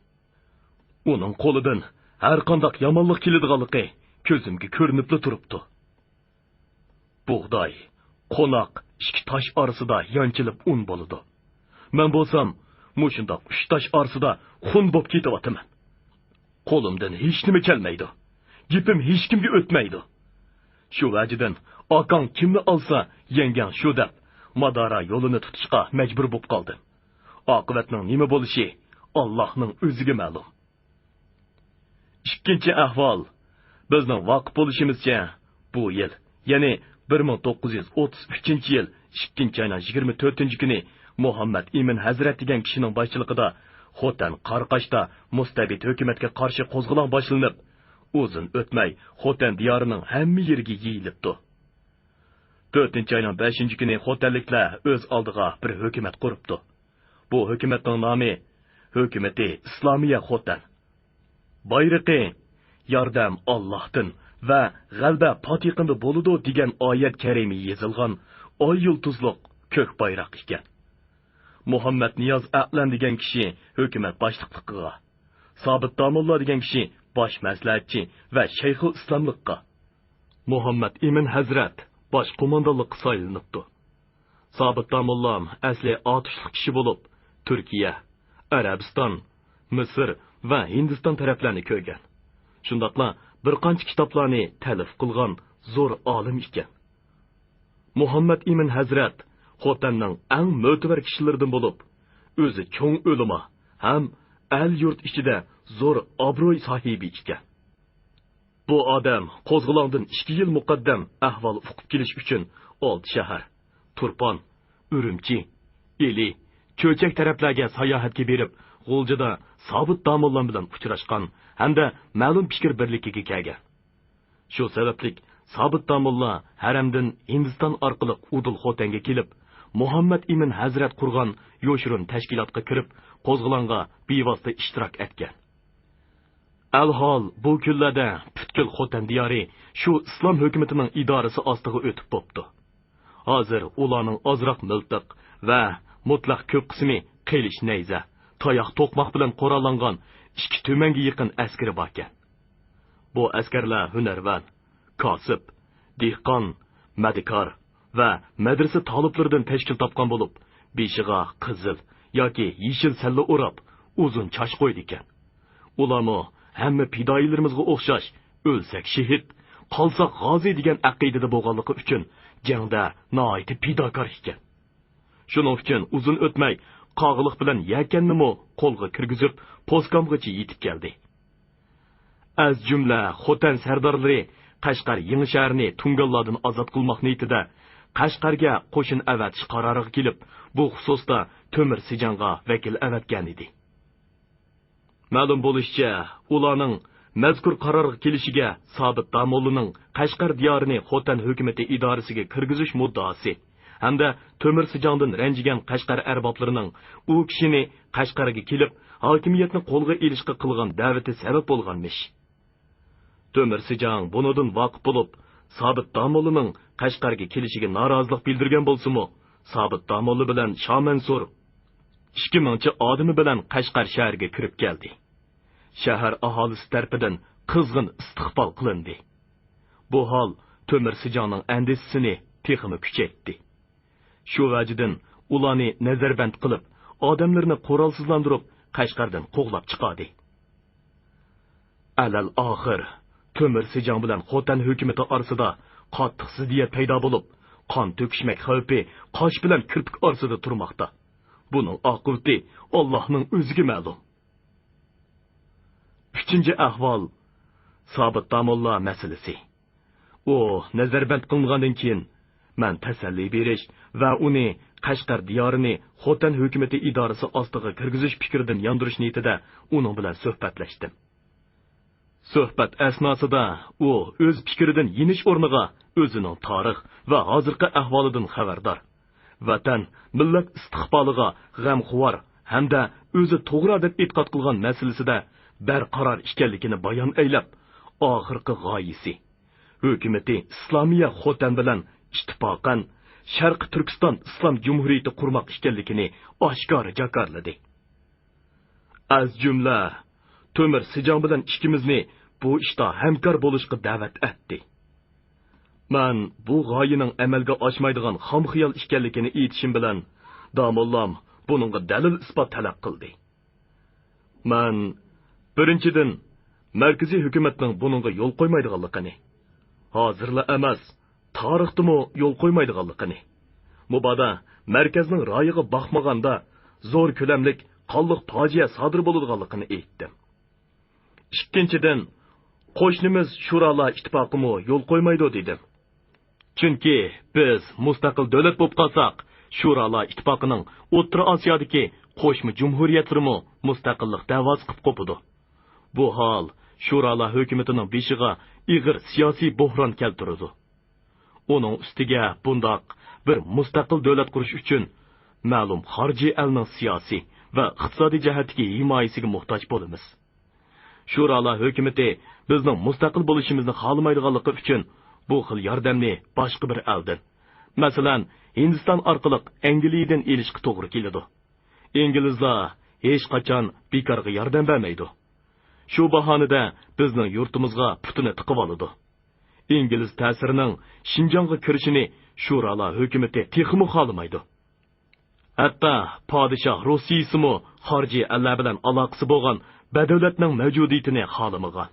ئۇنىڭ قولىدىن ھەرقانداق يامانلىق كېلىدىغانلىقى كۆزۈمگە كۆرۈنۈپلا تۇرۇپتۇ. بۇغداي، قوناق ئىككى تاش ئارىسىدا يانچىلىپ ئۇن بولىدۇ. مەن بولسام مۇشۇنداق ئۈچ تاش ئارىسىدا خۇن بولۇپ كېتىۋاتىمەن. قولۇمدىن ھېچنېمە كەلمەيدۇ. گېپىم ھېچكىمگە ئۆتمەيدۇ. شۇ ۋەجىدىن، ئاكاڭ كىمنى ئالسا، يەڭگەڭ شۇ دەپ، مادارا يولىنى تۇتۇشقا مەجبۇر بولۇپ قالدىم. ئاقىۋەتنىڭ نېمە بولۇشى ئاللاھنىڭ ئۆزىگە مەلۇم. ئىككىنچى ئەھۋال. بىزنىڭ ۋاقىپ بولۇشىمىزچە، بۇ يىل، يەنى بىر مىڭ توققۇز يۈز ئوتتۇز ئۈچىنچى يىل ئىككىنچى ئاينىڭ يىگىرمە تۆتىنچى كۈنى مۇھەممەد ئىمىن ھەزرەت دېگەن كىشىنىڭ باشچىلىقىدا خوتەن قاراقاشتا مۇستەبىت ھۆكۈمەتكە قارشى قوزغىلاڭ باشلىنىپ، ئۇزۇن ئۆتمەي خوتەن دىيارىنىڭ ھەممە يېرىگە يېيىلىپتۇ. تۆتىنچى ئاينىڭ بەشىنچى كۈنى خوتەنلىكلەر ئۆز ئالدىغا بىر ھۆكۈمەت قۇرۇپتۇ. بۇ ھۆكۈمەتنىڭ نامى ھۆكۈمىتى ئىسلامىيە خوتەن. بايرىقى «ياردەم ئاللاھتىن ۋە غەلىبە پاتىقىندە بولىدۇ» دېگەن ئايەت كەرىمى يېزىلغان ئاي يۇلتۇزلۇق كۆك بايراق ئىكەن. مۇھەممەد نىياز ئەلەم دېگەن كىشى ھۆكۈمەت باشلىقلىقىغا، سابىت داموللا دېگەن كىشى باش مەسلىھەتچى ۋە شەيخۇل ئىسلاملىققا، مۇھەممەد ئىمىن ھەزرەت باش قوماندانلىققا سايلىنىپتۇ. سابىت داموللام ئەسلى ئاتۇشلۇق كىشى بولۇپ، تۈركىيە، ئەرەبىستان، مىسىر ۋە ھىندىستان تەرەپلەرنى كۆرگەن. شۇنداقلا بىر قانچە كىتابلارنى تەلىف قىلغان زور ئالىم ئىكەن. مۇھەممەد ئىمىن ھەزرەت خوتەننىڭ ئەڭ مۆتىبەر كىشىلىرىدىن بولۇپ، ئۆزى چوڭ ئۆلىما ھەم ئەل-يۇرت ئىچىدە زور ئابروي ساھىبى ئىكەن. بۇ ئادەم قوزغىلاڭدىن ئىككى يىل مۇقەددەم ئەھۋال ئۇقۇپ كېلىش ئۈچۈن ئالتە شەھەر، تۇرپان، ئۈرۈمچى، ئىلى، چۆچەك تەرەپلەرگە ساياھەتكە بېرىپ، غۇلجىدا سابىت داموللام بىلەن ئۇچراشقان ھەمدە مەلۇم پىكىر بىرلىكىگە كەلگەن. شۇ سەۋەبلىك سابىت داموللا ھەرەمدىن ھىندىستان ئارقىلىق ئۇدۇل خوتەنگە كېلىپ، مۇھەممەد ئىمىن ھەزرەت قۇرغان يوشۇرۇن تەشكىلاتقا كىرىپ، قوزغىلاڭغا بىۋاسىتە ئىشتىراك ئەتكەن. ئەلھال، بۇ كۈنلەردە پۈتكۈل خوتەن دىيارى شۇ ئىسلام ھۆكۈمىتىنىڭ ئىدارىسى ئاستىغا ئۆتۈپ بوپتۇ. ھازىر ئۇلارنىڭ ئازراق مىلتىق ۋە مۇتلەق كۆپ قىسمى قىلىچ نەيزە، تاياق توقماق بىلەن قوراللانغان ئىككى تۈمەنگە يېقىن ئەسكىرى باركەن. بۇ ئەسكەرلەر ھۈنەرۋەن، كاسىپ، دېھقان، مەدىكار ۋە مەدرىسە تالىپلىرىدىن تەشكىل تاپقان بولۇپ، بېشىغا قىزىل ياكى يېشىل سەللە ئوراپ، ئۇزۇن چاچ قويىدىكەن. ئۇلارمۇ ھەممە پىدائىيلىرىمىزغا ئوخشاش، ئۆلسەك شېھىت، قالساق غازى دېگەن ئەقىدىدە بولغانلىقى ئۈچۈن جەڭدە ناھايىتى پىداكار ئىكەن. شۇنىڭ ئۈچۈن ئۇزۇن ئۆتمەي قاغىلىق بىلەن يەكەننىمۇ قولغا كىرگۈزۈپ، پوسكامغىچە يېتىپ كەلدى. ئەز جۈملە خوتەن سەردارلىرى قەشقەر يېڭى شەھىرىنى تۇڭگانلاردىن ئازاد قىلماق نىيىتىدە قەشقەرگە قوشۇن ئەۋەتىش قارارىغا كېلىپ، بۇ خۇسۇستا تۆمۈر سىجاڭغا ۋەكىل ئەۋەتكەنىدى. مەلۇم بولۇشىچە، ئۇلارنىڭ مەزكۇر قارارغا كېلىشىگە سابىت داموللىنىڭ قەشقەر دىيارىنى خوتەن ھۆكۈمىتى ئىدارىسىگە كىرگۈزۈش مۇددىئاسى ھەمدە تۆمۈر سىجاڭدىن رەنجىگەن قەشقەر ئەربابلىرىنىڭ ئۇ كىشىنى قەشقەرگە كېلىپ، ھاكىمىيەتنى قولغا ئېلىشقا قىلغان دەۋىتى سەۋەب بولغانمىش. تۆمۈر سىجاڭ بۇنىڭدىن ۋاقىپ بولۇپ، سابىت داموللىنىڭ قەشقەرگە كېلىشىگە نارازىلىق بىلدۈرگەن بولسىمۇ، سابىت داموللا بىلەن شامەنسۇر ئىككى مىڭچە ئادىمى بىلەن قەشقەر شەھىرىگە كىرىپ كەلدى. شەھەر ئاھالىسى تەرىپىدىن قىزغىن ئىستىقبال قىلىندى. بۇ ھال تۆمۈر سىجاڭنىڭ ئەندىشىسىنى تېخىمۇ كۈچەيتتى. شۇ ۋەجىدىن ئۇلارنى نەزەربەند قىلىپ، ئادەملىرىنى قورالسىزلاندۇرۇپ، قەشقەردىن قوغلاپ چىقاردى. ئەلەل ئاخىر، تۆمۈر سىجاڭ بىلەن خوتەن ھۆكۈمىتى ئارىسىدا قاتتىق زىددىيەت پەيدا بولۇپ، قان تۆكۈشمەك خەۋپى قاش بىلەن كىرپىك ئارىسىدا تۇرماقتا. بۇنىڭ ئاقىۋىتى ئاللاھنىڭ ئۆزىگە مەلۇم. ئۈچىنچى ئەھۋال، سابىت داموللا مەسىلىسى. ئۇ نەزەربەند قىلىنغاندىن كېيىن، مەن تەسەللى بېرىش ۋە ئۇنى قەشقەر دىيارىنى خوتەن ھۆكۈمىتى ئىدارىسى ئاستىغا كىرگۈزۈش پىكرىدىن ياندۇرۇش نىيىتىدە ئۇنىڭ بىلەن سۆھبەتلەشتىم. سۆھبەت ئەسناسىدا ئۇ ئۆز پىكرىدىن يېنىش ئورنىغا ئۆزىنىڭ تارىخ ۋە ھازىرقى ئەھۋالىدىن خەۋەردار، ۋەتەن، مىللەت ئىستىقبالىغا غەمخۇۋار ھەمدە ئۆزى توغرا دەپ ئېتىقاد قىلغان مەسىلىسىدە بەرقارار ئىكەنلىكىنى بايان ئەيلەپ، ئاخىرقى غايىسى ھۆكۈمىتى ئىسلامىيە خوتەن بىلەن ئىتتىپاقەن شەرقىي تۈركىستان ئىسلام جۇمھۇرىيىتى قۇرماق ئىكەنلىكىنى ئاشكارا جاكارلىدى. ئەز جۈملە تۆمۈر سىجاڭ بىلەن ئىككىمىزنى بۇ ئىشتا ھەمكار بولۇشقا دەۋەت ئەتتى. مەن بۇ غايىنىڭ ئەمەلگە ئاشمايدىغان خام خىيال ئىكەنلىكىنى ئېيتىشىم بىلەن، داموللام بۇنىڭغا دەلىل-ئىسپات تەلەپ قىلدى. مەن، بىرىنچىدىن، مەركىزىي ھۆكۈمەتنىڭ بۇنىڭغا يول قويمايدىغانلىقىنى، ھازىرلا ئەمەس، تارىختىمۇ يول قويمايدىغانلىقىنى، مۇبادا مەركەزنىڭ رايىغا باقمىغاندا زور كۆلەملىك قانلىق پاجىئە سادىر بولىدىغانلىقىنى ئېيتتىم. ئىككىنچىدىن، قوشنىمىز شۇرالار ئىتتىپاقىمۇ يول قويمايدۇ دېدىم. چۈنكى بىز مۇستەقىل دۆلەت بولۇپ قالساق، شۇرالار ئىتتىپاقىنىڭ ئوتتۇرا ئاسىيادىكى قوشما جۇمھۇرىيەتلىرىمۇ مۇستەقىللىق دەۋاسى قىلىپ قوپىدۇ. بۇ ھال شۇرالار ھۆكۈمىتىنىڭ بېشىغا ئېغىر سىياسىي بوھران كەلتۈرىدۇ. ئۇنىڭ ئۈستىگە بۇنداق بىر مۇستەقىل دۆلەت قۇرۇش ئۈچۈن مەلۇم خارىجىي ئەلنىڭ سىياسىي ۋە ئىقتىسادىي جەھەتتىكى ھىمايىسىگە موھتاج بولىمىز. شۇرالار ھۆكۈمىتى بىزنىڭ مۇستەقىل بولۇشىمىزنى خالىمايدىغانلىقى ئۈچۈن بۇ خىل ياردەمنى باشقا بىر ئەلدىن، مەسىلەن، ھىندىستان ئارقىلىق ئەنگلىيەدىن ئېلىشقا توغرا كېلىدۇ. ئىنگلىزلار ھېچقاچان بىكارغا ياردەم بەرمەيدۇ. شۇ باھانىدە بىزنىڭ يۇرتىمىزغا پۇتىنى تىقىۋالىدۇ. ئىنگلىز تەسىرىنىڭ شىنجاڭغا كىرىشىنى شۇرالار ھۆكۈمىتى تېخىمۇ خالىمايدۇ. ھەتتا پادىشاھ روسىيىسىمۇ خارىجىي ئەللەر بىلەن ئالاقىسى بولغان بەدەۋلەتنىڭ مەۋجۇدىيىتىنى خالىمىغان.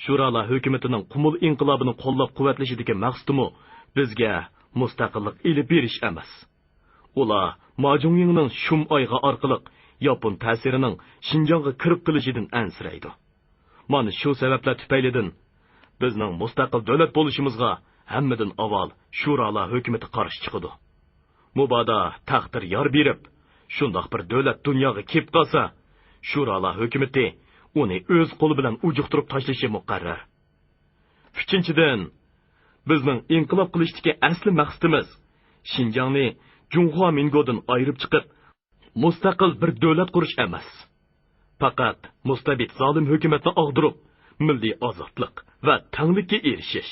شۇرالار ھۆكۈمىتىنىڭ قۇمۇل ئىنقىلابىنى قوللاپ-قۇۋۋەتلىشىدىكى مەقسىتىمۇ بىزگە مۇستەقىللىق ئېلىپ بېرىش ئەمەس. ئۇلار ما جۇڭيىڭنىڭ شۇم ئايغا ئارقىلىق ياپون تەسىرىنىڭ شىنجاڭغا كىرىپ قېلىشىدىن ئەنسىرەيدۇ. مانا شۇ سەۋەبلەر تۈپەيلىدىن بىزنىڭ مۇستەقىل دۆلەت بولۇشىمىزغا ھەممىدىن ئاۋۋال شۇرالار ھۆكۈمىتى قارشى چىقىدۇ. مۇبادا تەقدىر يار بېرىپ، شۇنداق بىر دۆلەت دۇنياغا كېلىپ قالسا، شۇرالار ھۆكۈمىتى ئۇنى ئۆز قولى بىلەن ئۇجۇقتۇرۇپ تاشلىشى مۇقەررەر. ئۈچىنچىدىن، بىزنىڭ ئىنقىلاب قىلىشتىكى ئەسلى مەقسىتىمىز شىنجاڭنى جۇڭخۇا مىنگودىن ئايرىپ چىقىپ، مۇستەقىل بىر دۆلەت قۇرۇش ئەمەس. پەقەت مۇستەبىت زالىم ھۆكۈمەتنى ئاغدۇرۇپ، مىللىي ئازادلىق ۋە تەڭلىككە ئېرىشىش.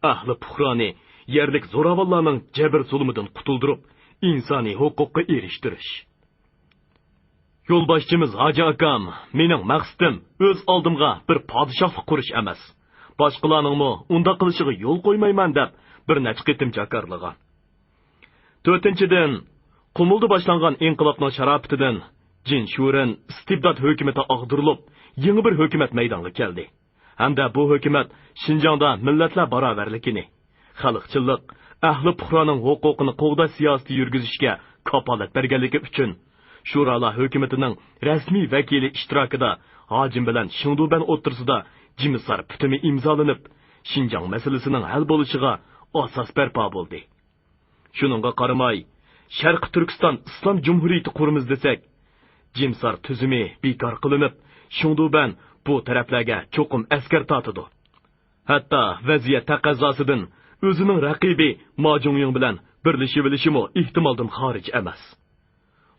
ئەھلى پۇقرانى يەرلىك زوراۋانلارنىڭ جەبىر-زۇلۇمىدىن قۇتۇلدۇرۇپ، ئىنسانىي ھوقۇققا ئېرىشتۈرۈش. يولباشچىمىز ھاجى ئاكام، مېنىڭ مەقسىتىم ئۆز ئالدىمغا بىر پادىشاھلىق قۇرۇش ئەمەس. باشقىلارنىڭمۇ ئۇنداق قىلىشىغا يول قويمايمەن دەپ بىر نەچچە قېتىم جاكارلىغان. تۆتىنچىدىن، قۇمۇلدا باشلانغان ئىنقىلابنىڭ شاراپىتىدىن جىن شۇرېن ئىستىبدات ھۆكۈمىتى ئاغدۇرۇلۇپ، يېڭى بىر ھۆكۈمەت مەيدانغا كەلدى. ھەمدە بۇ ھۆكۈمەت شىنجاڭدا مىللەتلەر باراۋەرلىكىنى، خەلقچىللىق، ئەھلى پۇقرانىڭ ھوقۇقىنى قوغداش سىياسىتى يۈرگۈزۈشكە كاپالەت بەرگەنلىكى ئۈچۈن، شۇرالار ھۆكۈمىتىنىڭ رەسمىي ۋەكىلى ئىشتىراكىدا ھاجىن بىلەن شېڭدۇبەن ئوتتۇرىسىدا جىمىسار پۈتۈمى ئىمزالىنىپ، شىنجاڭ مەسىلىسىنىڭ ھەل بولۇشىغا ئاساس بەرپا بولدى. شۇنىڭغا قارىماي، شەرقىي تۈركىستان ئىسلام جۇمھۇرىيىتى قۇرىمىز دېسەك، جىمسار تۈزۈمى بىكار قىلىنىپ، شېڭدۇبەن بۇ تەرەپلەرگە چوقۇم ئەسكەر تارتىدۇ. ھەتتا ۋەزىيەت تەقەززاسىدىن ئۆزىنىڭ رەقىبى ما جۇڭيىڭ بىلەن بىرلىشىۋېلىشىمۇ ئېھتىمالدىن خارىج ئەمەس.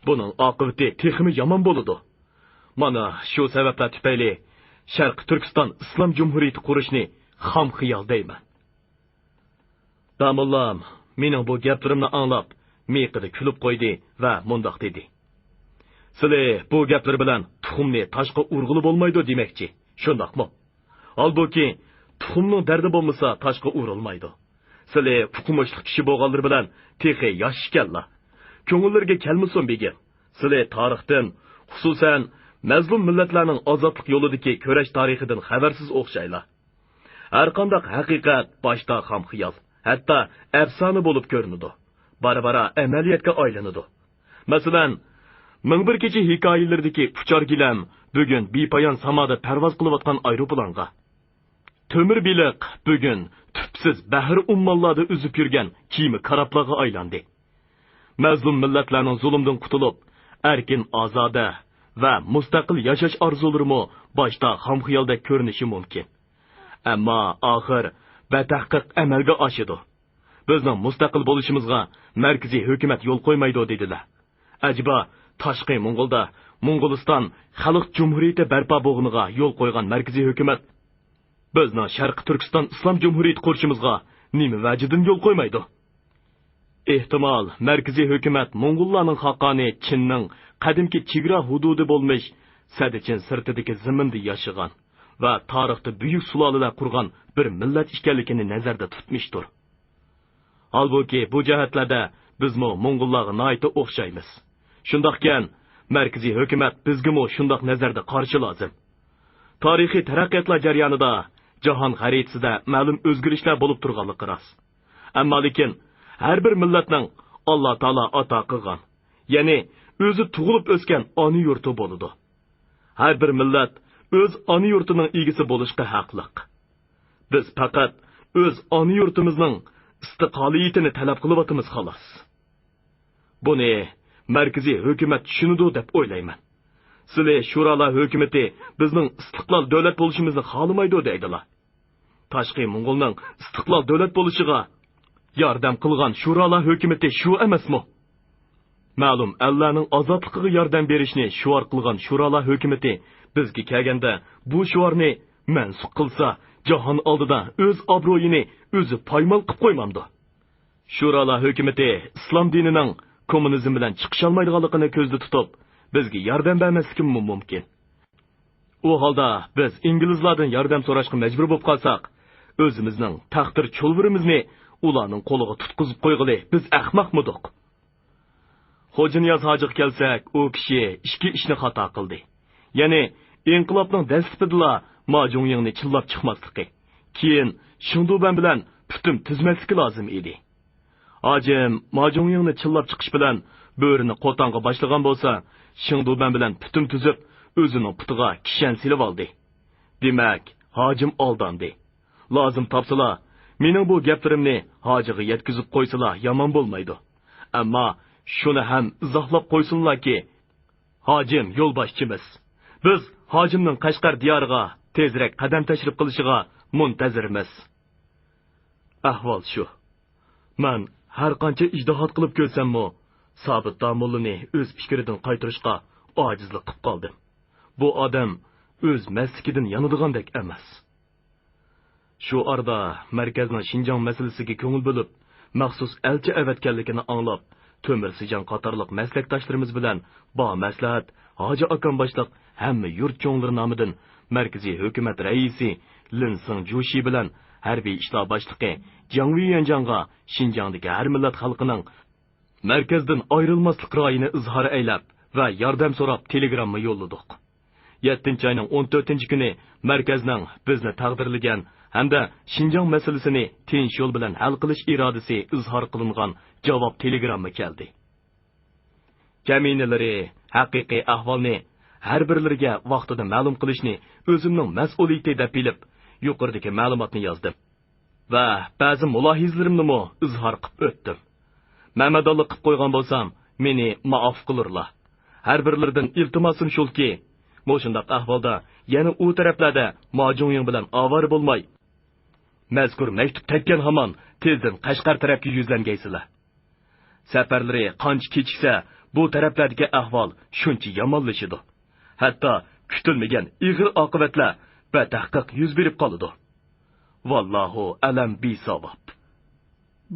بۇنىڭ ئاقىۋىتى تېخىمۇ يامان بولىدۇ. مانا شۇ سەۋەبلەر تۈپەيلى شەرقىي تۈركىستان ئىسلام جۇمھۇرىيىتى قۇرۇشنى خام خىيال دەيمەن. داموللام مېنىڭ بۇ گەپلىرىمنى ئاڭلاپ، مىيىقىدا كۈلۈپ قويدى ۋە مۇنداق دېدى: «سىلى بۇ گەپلىرى بىلەن تۇخۇمنى تاشقا ئۇرغىلى بولمايدۇ دېمەكچى، شۇنداقمۇ؟ ھالبۇكى، تۇخۇمنىڭ دەردى بولمىسا، تاشقا ئۇرۇلمايدۇ. سىلى ئوقۇمۇشلۇق كىشى بولغانلىرى بىلەن تېخى ياش ئىكەنلا. كۆڭۈللىرىگە كەلمىسۇن، بېگىم. سىلى تارىختىن، خۇسۇسەن، مەزلۇم مىللەتلەرنىڭ ئازادلىق يولىدىكى كۈرەش تارىخىدىن خەۋەرسىز ئوخشايلا. ھەرقانداق ھەقىقەت باشتا خام خىيال، ھەتتا ئەپسانە بولۇپ كۆرۈنىدۇ. بارا-بارا ئەمەلىيەتكە ئايلىنىدۇ. مەسىلەن، مىڭ بىر كېچە ھېكايىلىرىدىكى ئۇچار گىلەم بۈگۈن بىپايان سامادا پەرۋاز قىلىۋاتقان ئايروپىلانغا، تۆمۈر بېلىق بۈگۈن تۈپسىز بەھر ئۇممانلاردا ئۈزۈپ يۈرگەن كېمە كارابلارغا ئايلاندى. مەزلۇم مىللەتلەرنىڭ زۇلۇمدىن قۇتۇلۇپ، ئەركىن، ئازادە ۋە مۇستەقىل ياشاش ئارزۇلىرىمۇ باشتا خام خىيالدەك كۆرۈنۈشى مۇمكىن. ئەمما ئاخىر بەتەھقىق ئەمەلگە ئاشىدۇ. بىزنىڭ مۇستەقىل بولۇشىمىزغا مەركىزىي ھۆكۈمەت يول قويمايدۇ دېدىلە. ئەجەبا، تاشقى موڭغۇلدا موڭغۇلىستان خەلق جۇمھۇرىيىتى بەرپا بولغىنىغا يول قويغان مەركىزىي ھۆكۈمەت بىزنىڭ شەرقىي تۈركىستان ئىسلام جۇمھۇرىيىتى قۇرۇشىمىزغا نېمە ۋەجىدىن يول قويمايدۇ؟ ئېھتىمال، مەركىزىي ھۆكۈمەت موڭغۇللارنىڭ خاقانى چىننىڭ قەدىمكى چېگرا ھۇدۇدى بولمىش سەددىچىن سىرتىدىكى زېمىندا ياشىغان ۋە تارىختا بۈيۈك سۇلالىلەر قۇرغان بىر مىللەت ئىكەنلىكىنى نەزەردە تۇتمۇشتۇر. ھالبۇكى، بۇ جەھەتلەردە بىزمۇ موڭغۇللارغا ناھايىتى ئوخشايمىز. شۇنداقكەن، مەركىزىي ھۆكۈمەت بىزگىمۇ شۇنداق نەزەردە قارىشى لازىم. تارىخىي تەرەققىياتلار جەريانىدا جاھان خەرىتىسىدە مەلۇم ئۆزگىرىشلەر بولۇپ تۇرغانلىقى راست. ئەمما لېكىن ھەر بىر مىللەتنىڭ ئاللا تائالا ئاتا قىلغان، يەنى ئۆزى تۇغۇلۇپ ئۆسكەن ئانا يۇرتى بولىدۇ. ھەر بىر مىللەت ئۆز ئانا يۇرتىنىڭ ئىگىسى بولۇشقا ھەقلىق. بىز پەقەت ئۆز ئانا يۇرتىمىزنىڭ ئىستىقلالىيىتىنى تەلەپ قىلىۋاتىمىز، خالاس. بۇنى مەركىزىي ھۆكۈمەت چۈشىنىدۇ دەپ ئويلايمەن. سىلى شۇرالار ھۆكۈمىتى بىزنىڭ ئىستىقلال دۆلەت بولۇشىمىزنى خالىمايدۇ دەيدىلا. تاشقى موڭغۇلنىڭ ئىستىقلال دۆلەت بولۇشىغا ياردەم قىلغان شۇرالار ھۆكۈمىتى شۇ ئەمەسمۇ؟ مەلۇم ئەللەرنىڭ ئازادلىقىغا ياردەم بېرىشنى شوئار قىلغان شۇرالار ھۆكۈمىتى بىزگە كەلگەندە بۇ شوئارنى مەنسۇپ قىلسا، جاھان ئالدىدا ئۆز ئابرۇيىنى ئۆزى پايمال قىپ قويمامدۇ؟ شۇرالار ھۆكۈمىتى ئىسلام دىنىنىڭ كوممۇنىزم بىلەن چىقىشالمايدىغانلىقىنى كۆزدە تۇتۇپ، بىزگە ياردەم بەرمەسلىكىمۇ مۇمكىن. ئۇ ھالدا بىز ئىنگلىزلاردىن ياردەم سوراشقا مەجبۇر بولۇپ قالساق، ئۆزىمىزنىڭ تەقدىر چۇلۋۇرىمىزنى ئۇلارنىڭ قولىغا تۇتقۇزۇپ قويغىلى بىز ئەخمەقمىدۇق؟ خوجانىياز ھاجىغا كەلسەك، ئۇ كىشى ئىككى ئىشنى خاتا قىلدى. يەنى ئىنقىلابنىڭ دەسلىپىدىلا ما جۇڭيىڭنى چىللاپ چىقماسلىقى، كېيىن شېڭدۇبەن بىلەن پۈتۈن تۈزمەسلىكى لازىم ئىدى. ھاجىم ما جۇڭيىڭنى چىللاپ چىقىش بىلەن بۆرىنى قوتانغا باشلىغان بولسا، شېڭدۇبەن بىلەن پۈتۈن تۈزۈپ، ئۆزىنىڭ پۇتىغا كىشەن سېلىۋالدى. دېمەك، ھاجىم ئالداندى. لازىم تاپسىلا، مېنىڭ بۇ گەپلىرىمنى ھاجىغا يەتكۈزۈپ قويسىلا يامان بولمايدۇ. ئەمما شۇنى ھەم ئىزاھلاپ قويسۇنلاكى، ھاجىم يولباشچىمىز. بىز ھاجىمنىڭ قەشقەر دىيارىغا تېزرەك قەدەم تەشرىپ قىلىشىغا مۇنتەزىرمىز. ئەھۋال شۇ. مەن ھەر قانچە ئىجتىھات قىلىپ كۆرسەممۇ، سابىت داموللىنى ئۆز پىكرىدىن قايتۇرۇشقا ئاجىزلىق قىپ قالدىم. بۇ ئادەم ئۆز مەستلىكىدىن يانىدىغاندەك ئەمەس. شۇ ئارىدا مەركەزنىڭ شىنجاڭ مەسىلىسىگە كۆڭۈل بۆلۈپ، مەخسۇس ئەلچى ئەۋەتكەنلىكىنى ئاڭلاپ، تۆمۈر سىجاڭ قاتارلىق مەسلەكداشلىرىمىز بىلەن بار مەسلىھەت، ھاجى ئاكام باشلىق ھەممە يۇرت چوڭلىرى نامىدىن مەركىزىي ھۆكۈمەت رەئىسى لىن سىڭ جۇشى بىلەن ھەربىي ئىشلار باشلىقى جياڭ ۋېيۈەنجاڭغا شىنجاڭدىكى ھەر مىللەت خەلقىنىڭ مەركەزدىن ئايرىلماسلىق رايىنى ئىزھار ئەيلەپ ۋە ياردەم سوراپ تېلېگرامما يوللىدۇق. يەتتىنچى ئاينىڭ ئون تۆتىنچى كۈنى مەركەزنىڭ بىزنى تەقدىرلىگەن ھەمدە شىنجاڭ مەسىلىسىنى تىنچ يول بىلەن ھەل قىلىش ئىرادىسى ئىزھار قىلىنغان جاۋاب تېلېگرامما كەلدى. كەمىنىلىرى ھەقىقىي ئەھۋالنى ھەر بىرلىرىگە ۋاقتىدا مەلۇم قىلىشنى ئۆزۈمنىڭ مەسئۇلىيىتى دەپ بىلىپ، يۇقىرىدىكى مەلۇماتنى يازدىم. ۋە بەزى مۇلاھىزىلىرىمنىمۇ ئىزھار قىپ ئۆتتۈم. مەمەداللا قىپ قويغان بولسام، مېنى مائاپ قىلۇرلا. ھەر بىرلىرىدىن ئىلتىماسىم شۇلكى، مۇشۇنداق ئەھۋالدا يەنە ئۇ تەرەپلەردە ما جۇڭيىڭ بىلەن ئاۋارە بولماي، مەزكۇر مەكتۇپ تەگكەن ھامان تېزدىن قەشقەر تەرەپكە يۈزلەنگەيسىلەر. سەپەرلىرى قانچە كېچىكسە، بۇ تەرەپلەردىكى ئەھۋال شۇنچە يامانلىشىدۇ. ھەتتا كۈتۈلمىگەن ئېغىر ئاقىۋەتلەر بەتەھقىق يۈز بېرىپ قالىدۇ. ۋاللاھۇ ئەلەم بىساۋاب.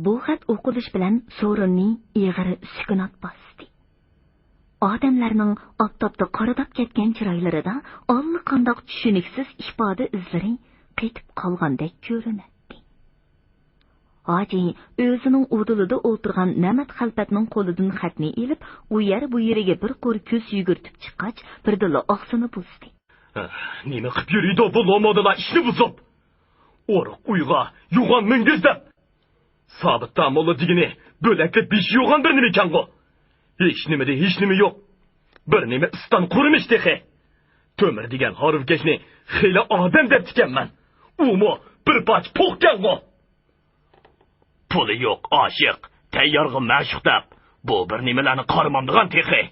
بۇ خەت ئوقۇلۇش بىلەن سورۇننى ئېغىر سۈكۈنات باستى. ئادەملەرنىڭ ئاپتاپتا قارىداپ كەتكەن چىرايلىرىدا ئاللىقانداق چۈشىنىكسىز ئىپادە ئىزلىرى قېتىپ قالغاندەك كۆرۈنەتتى. ھاجى ئۆزىنىڭ ئۇدۇلىدا ئولتۇرغان نەمەت خەلپەتنىڭ قولىدىن خەتنى ئېلىپ، ئۇ يەر بۇ يېرىگە بىر قۇر كۆز يۈگۈرتۈپ چىققاچ، بىردىنلا ئاغزىنى بۇزدى. نېمە قىپ يۈرىدۇ بۇ لومۇدىلا ئىشنى بۇزۇپ؟ ئورۇق ئۇيغا يوغان مۈڭگۈز دەپ. سابىت داموللا دېگىنى بۆلەكلىك بېشى يوغان بىر نېمە ئىكەنغۇ؟ ھېچنېمىدە ھېچنېمە يوق. بىر نېمە ئىستان قۇرمىش تېخى. تۆمۈر دېگەن ھارۋىكەشنى خېلى ئادەم دەپتىكەنمەن. ئۇمۇ بىر پارچە پوقكەنغۇ. پۇلى يوق ئاشىق، تەييارغا مەشۇق دەپ، بۇ بىر نېمىلەرنى قارىمامدىغان تېخى.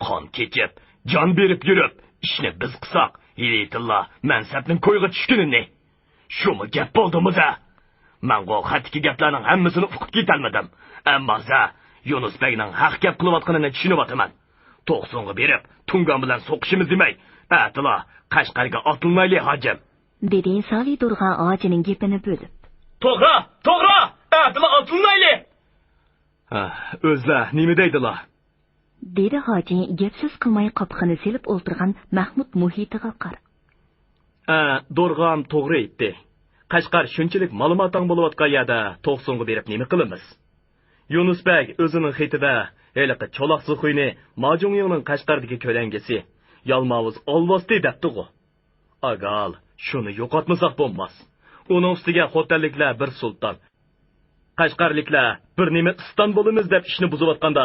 قان كېچىپ، جان بېرىپ يۈرۈپ، ئىشنى بىز قىلساق، ھېلىتىنلا مەنسەپنىڭ كويغا چۈشكىنىنى. شۇمۇ گەپ بولدىمۇ دە؟ مەنغۇ خەتتىكى گەپلەرنىڭ ھەممىسىنى ئۇقۇپ كېتەلمىدىم. ئەمما زە، يۇنۇس بەگنىڭ ھەق گەپ قىلىۋاتقىنىنى چۈشىنىۋاتىمەن. توقسۇنغا بېرىپ، تۇڭگان بىلەن سوقۇشىمىز دېمەي، ئەتىلا قەشقەرگە ئاتلىنايلى، ھاجىم. دېدى ساۋى دورغا ھاجىنىڭ گېپىنى بۆلۈپ. توغرا، توغرا، ئەتىلا ئاتلىنايلى! ھە، ئۆزلەر نېمە دەيدىلا؟ دېدى ھاجى گەپ سۆز قىلماي قاپىقىنى سېلىپ ئولتۇرغان مەھمۇد مۇھىتىغا قاراپ. ئە، دورغام توغرا ئېيتتى. قەشقەر شۇنچىلىك مالىماتاڭ بولۇۋاتقان يەردە توقسۇنغا بېرىپ نېمە قىلىمىز؟ يۇنۇس بەگ ئۆزىنىڭ خېتىدە ھېلىقى چولاق زۇخۇينى ماجۇڭيىڭنىڭ قەشقەردىكى كۆلەڭگىسى، يالماۋۇز ئالۋاستى دەپتىغۇ. ئاگال، شۇنى يوقاتمىساق بولماس. ئۇنىڭ ئۈستىگە خوتەنلىكلەر بىر سۇلتان، قەشقەرلىكلەر بىر نېمە ئىستانبۇلىمىز دەپ ئىشنى بۇزۇۋاتقاندا،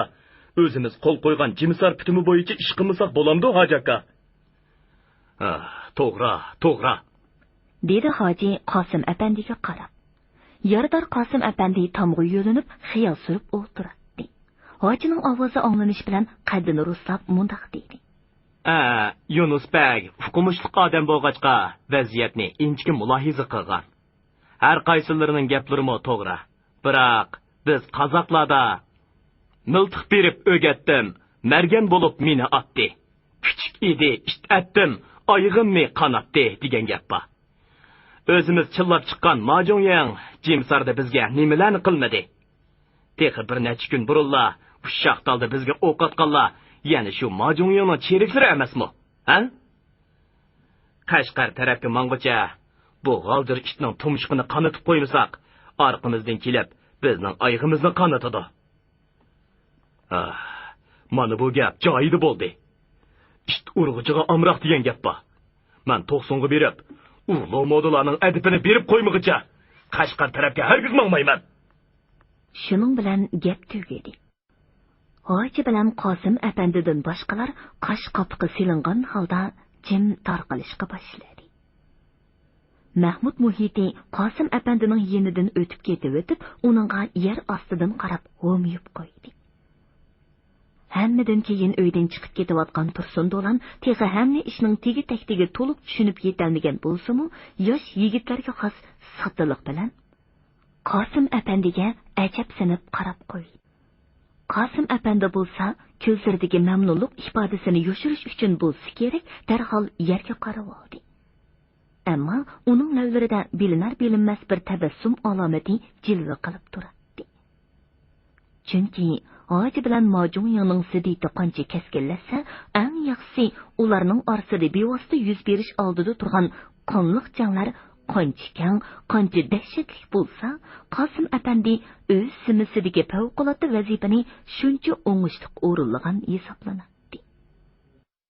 ئۆزىمىز قول قويغان جىمىسار پۈتۈمى بويىچە ئىش قىلمىساق بولامدۇ، ھاجى ئاكا؟ ھە، توغرا، توغرا. دېدى ھاجى قاسىم ئەپەندىگە قاراپ. يارىدار قاسىم ئەپەندى تامغا يۆلىنىپ، خىيال سۈرۈپ ئولتۇراتتى. ھاجىنىڭ ئاۋازى ئاڭلىنىش بىلەن قەددىنى رۇسلاپ مۇنداق دېدى. ئە، يۇنۇس بەگ ئوقۇمۇشلۇق ئادەم بولغاچقا، ۋەزىيەتنى ئىنچىكە مۇلاھىزە قىلغان. ھەر قايسىلىرىنىڭ گەپلىرىمۇ توغرا. بىراق، بىز قازاقلاردا مىلتىق بېرىپ ئۆگەتتىم، مەرگەن بولۇپ مېنى ئاتتى. كۈچۈك ئىدى، ئىت ئەتتىم، ئايىغىمنى قاناتتى، دېگەن گەپ بار. ئۆزىمىز چىللاپ چىققان ماجۇڭيىڭ جىمساردا بىزگە نېمىلەرنى قىلمىدى؟ تېخى بىر نەچچە كۈن بۇرۇنلا ئۇششاق تالدا بىزگە ئوق ئاتقانلار يەنە شۇ ماجۇڭيىڭنىڭ چېرىكلىرى ئەمەسمۇ؟ ھە؟ قەشقەر تەرەپكە ماڭغۇچە، بۇ غالجىر ئىتنىڭ تۇمشۇقىنى قانىتىپ قويمىساق، ئارقىمىزدىن كېلىپ، بىزنىڭ ئايىغىمىزنى قانىتىدۇ. ئاھ، مانا بۇ گەپ جايىدا بولدى. ئىت ئۇرغۇچىغا ئامراق دېگەن گەپ بار. مەن توقسۇنغا بېرىپ، ئۇ لومودىلارنىڭ ئەدىپىنى بېرىپ قويمىغۇچە، قەشقەر تەرەپكە ھەرگىز ماڭمايمەن. شۇنىڭ بىلەن گەپ تۈگىدى. ھاجى بىلەن قاسىم ئەپەندىدىن باشقىلار قاش قاپىقى سېلىنغان ھالدا جىم تارقىلىشقا باشلىدى. مەھمۇد مۇھىتى قاسىم ئەپەندىنىڭ يېنىدىن ئۆتۈپ كېتىۋېتىپ، ئۇنىڭغا يەر ئاستىدىن قاراپ ھومىيىپ قويدى. ھەممىدىن كېيىن ئۆيدىن چىقىپ كېتىۋاتقان تۇرسۇن دولان تېخى ھەممە ئىشنىڭ تېگى-تەكتىگە تولۇق چۈشىنىپ يېتەلمىگەن بولسىمۇ، ياش يىگىتلەرگە خاس ساددىلىق بىلەن، قاسىم ئەپەندىگە ئەجەبسىنىپ قاراپ قويدى. قاسىم ئەپەندى بولسا، كۆزلىرىدىكى مەمنۇنلۇق ئىپادىسىنى يوشۇرۇش ئۈچۈن بولسا كېرەك، دەرھال يەرگە قارىۋالدى. ئەمما ئۇنىڭ لەۋلىرىدە بىلىنەر-بىلىنمەس بىر تەبەسسۇم ئالامىتى جىلۋە قىلىپ تۇراتتى. چۈنكى ھاجى بىلەن ماجۇڭيىڭنىڭ زىددىيىتى قانچە كەسكىنلەشسە، ئەڭ ياخشىسى ئۇلارنىڭ ئارىسىدا بىۋاسىتە يۈز بېرىش ئالدىدا تۇرغان قانلىق جەڭلەر قانچە كەڭ، قانچە دەھشەتلىك بولسا، قاسىم ئەپەندى ئۆز زىممىسىدىكى پەۋقۇلئاددە ۋەزىپىنى شۇنچە ئوڭۇشلۇق ئورۇنلىغان ھېسابلىناتتى.